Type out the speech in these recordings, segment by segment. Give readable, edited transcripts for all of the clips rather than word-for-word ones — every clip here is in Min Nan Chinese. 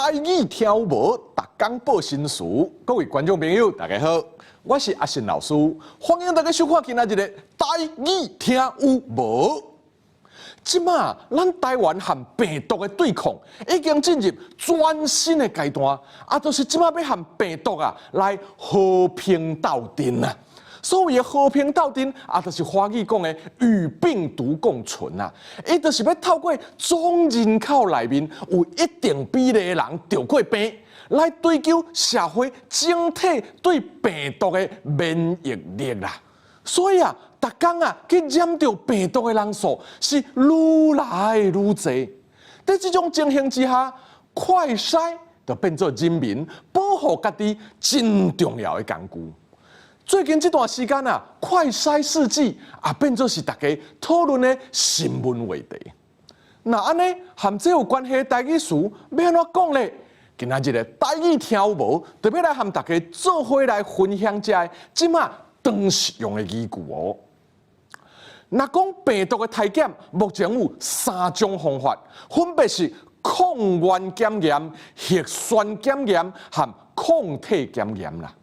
台語聽有無？逐工報新詞。各位觀眾朋友，大家好，我是阿信老師，歡迎大家收看今仔日的台語聽有無？這馬咱台灣和病毒的對抗已經進入全新的階段，啊，就是這馬欲和病毒啊來和平鬥陣啊。所謂的和平鬥陣啊，就是華語講的與病毒共存啊。伊就是欲透過總人口內面有一定比例的人著過病，來追求社會整體對病毒的免疫力啦。所以啊，逐工啊去染著病毒的人數是愈來愈濟。佇這種情形之下，快篩就變做人民保護家己真重要的工具。最近這段時間啊，快篩試劑也變做是大家討論的新聞話題。那按呢，和這有關係的台語詞欲按怎講咧？今仔日的台語聽有無？就欲來和大家做伙來分享這个這馬當實用的語句哦。若講病毒的篩檢，目前有三種方法，分別是抗原檢驗、核酸檢驗和抗體檢驗啦。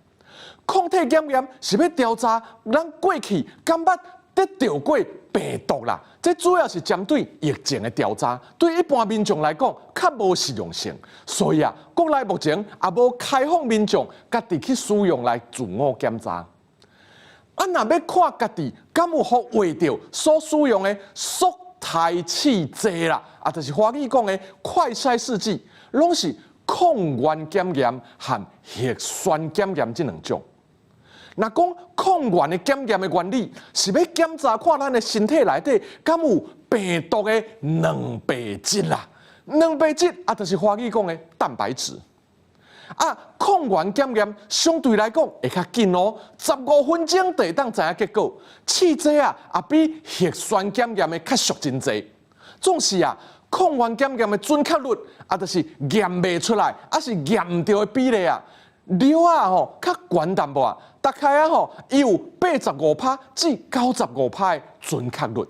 抗體檢驗是欲調查咱過去敢捌得著過病毒啦，這主要是針對疫情的調查，對一般民眾來講較無實用性，所以啊，國內目前也無開放民眾家己去使用來自我檢查。啊，若欲看家己敢有予畫著所使用的速篩試劑啦，啊，就是華語講的快篩試劑，攏是抗原檢驗和核酸檢驗這兩種。若講抗原的檢驗的原理，是欲檢查看咱的身體內底敢有病毒的蛋白質啦。蛋白質啊，就是華語講的蛋白質。啊，抗原檢驗相對來講會較緊哦，15分鐘就會當知影結果。試劑啊，也比核酸檢驗的較俗真濟。總是啊，抗原檢驗的準確率啊，就是驗袂出來，抑是驗毋著的比例啊，量啊吼較懸淡薄仔，大概啊吼，伊有85趴至95趴的準確率。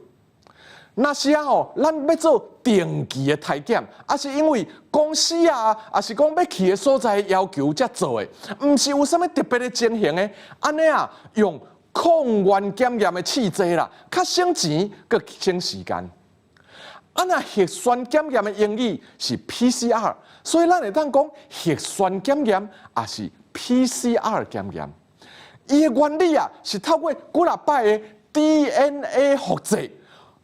若是啊吼，咱欲做定期的篩檢，抑是因為公司啊，抑是講欲去的所在要求才做的，毋是有啥物特別的情形的，按呢啊，用抗原檢驗的試劑啦，較省錢，閣省時間。啊，若核酸檢驗的英語是 PCR，所以咱會當講核酸檢驗，抑是 PCR 檢驗。伊的原理啊，是透過幾若擺的 DNA 複製，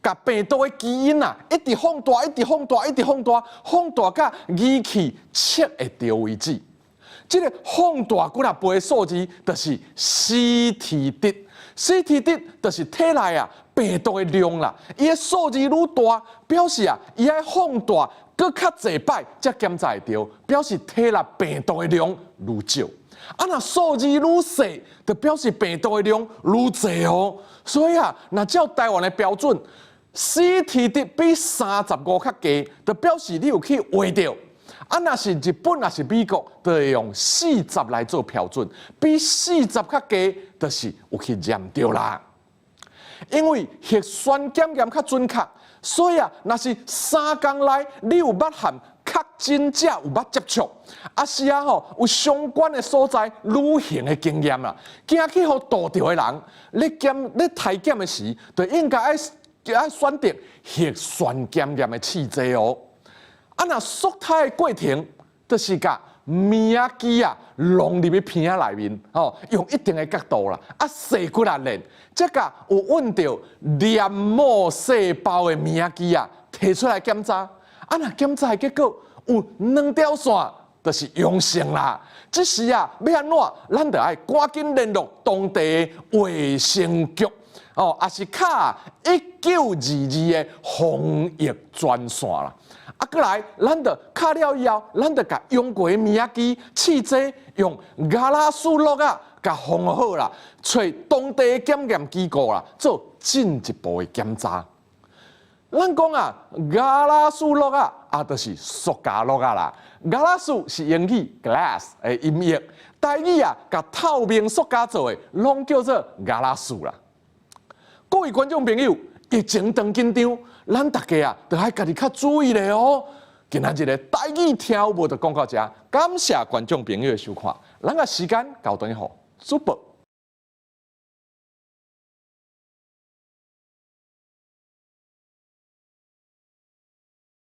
共病毒的基因啊，一直放大，一直放大，一直放大，放大到儀器測會著為止。這个放大幾若倍的數字，就是 CT 值。CT 值就是體內啊病毒的量啦。伊的數字愈大，表示啊，伊愛放大閣較濟擺才檢查會著，表示體內病毒的量愈少。啊，若數字愈細，就表示病毒的量愈濟哦。所以啊，若照台灣的標準，CT 值比35較低，就表示你有去畫著。啊，若是日本，抑是美國，就會用四十來做標準，比四十較低，就是有去驗著啦。因為核酸檢驗較準確，所以啊，若是3工內你有捌和確診者有捌接觸，抑是啊吼有相關的所在旅行的經驗啦，驚去予蠹著的人，你檢你篩檢的時，就應該愛選擇核酸檢驗的試劑哦。啊，若速篩的過程，就是共物仔機啊，弄入去鼻仔內面，吼，用一定的角度啦，啊，踅幾若輪，才共有蘊著黏膜細胞的物仔機啊，提出來檢查。啊，若檢查的結果有兩條線，就是陽性啦。這時啊，欲按怎，咱就愛趕緊聯絡當地的衛生局，哦，抑是敲1922的防疫專線啦。啊，閣來，咱就敲了以後，咱就共用過的物仔機試劑用伽拉斯樂仔共封好啦，揣當地的檢驗機構啦，做進一步的檢查。咱講啊，伽拉斯樂仔啊，就是塑膠樂仔啦。伽拉斯是英語 glass 的音譯，台語啊，共透明塑膠做的，攏叫做伽拉斯啦。各位觀眾朋友，疫情當緊張，咱大家啊，著愛家己較注意咧哦。今仔日的台語聽有無就講到遮，感謝觀眾朋友的收看，咱个時間交轉予主播。